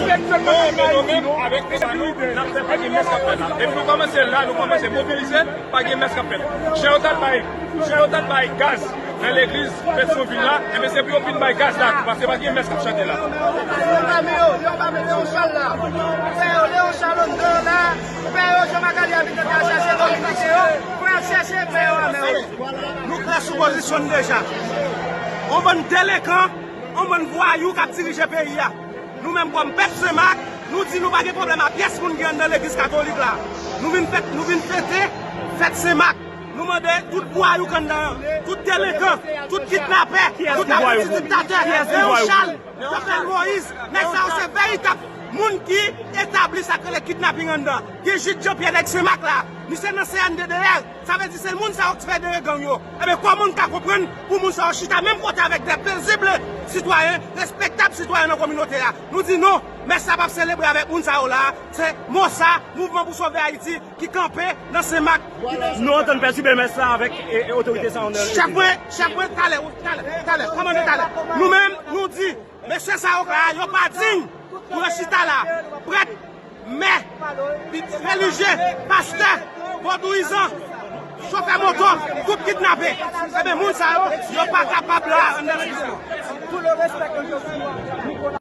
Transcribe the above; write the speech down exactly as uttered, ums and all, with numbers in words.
Non, men nou menm, avèk tout sa nou, n ap fè, pa gen mès k ap fèt la. Epi nou kòmanse la, nou kòmanse mobilize, pa gen mès k ap fèt. Jan yo t ap bay, jan yo t ap bay gaz nan legliz Petyonvil la, enben se pou yo vin bay gaz la tou, paske pa gen mès k ap chante la. Yo pa mete yon chal la. Pè yo, Leon Chal anndan la. Pè yo, Jean Magali abitante al chache kominite yo. Pou al chache pè yo a men yo. Nou klè sou pozisyon n deja. On bann delenkan, on bann vwayou k ap dirije peyi a. Nou menm kòm pèp Senmak, nou di nou pa gen pwoblèm a pyès moun ki anndan legliz katolik la. Nou vin fèt, nou vin fete fèt Senmak. Nou mande tout vwayou k anndan an, tout delenkan, tout kidnapè, tout apranti diktatè, Leon Chal, Jovenel Moïse, nèg sa yo se veritab moun ki etabli sa k rele kidnaping anndan. Gen Jid Jean Pierre nèg Senmak la. Misye nan C N D D R. Sa vle di se moun sa yo ki fè dere gang yo. Ebyen, kòman n ka konprann pou moun sa yo chita menm kote avèk de pezib sitwayen, respektab sitwayen nan kominote a? Nou di non, mès sa p ap selebre avèk moun sa yo la. Se MOSA, Mouvman pou Sove Ayiti, ki kanpe nan Senmak. Nou antann pètibe mès sa avèk e, e, otorite sa yo nan legliz. Chèf mwen, chèf mwen, talè, talè, talè, kòmandan talè. Nou menm, nou di, mesye sa yo la, yo pa diy pou yo chita la. Prèt, mè, relijye, pastè, vodouyizan, chofè moto, tout kidnape. Ebyen, moun sa yo, yo pa kapab la anndan legliz nou.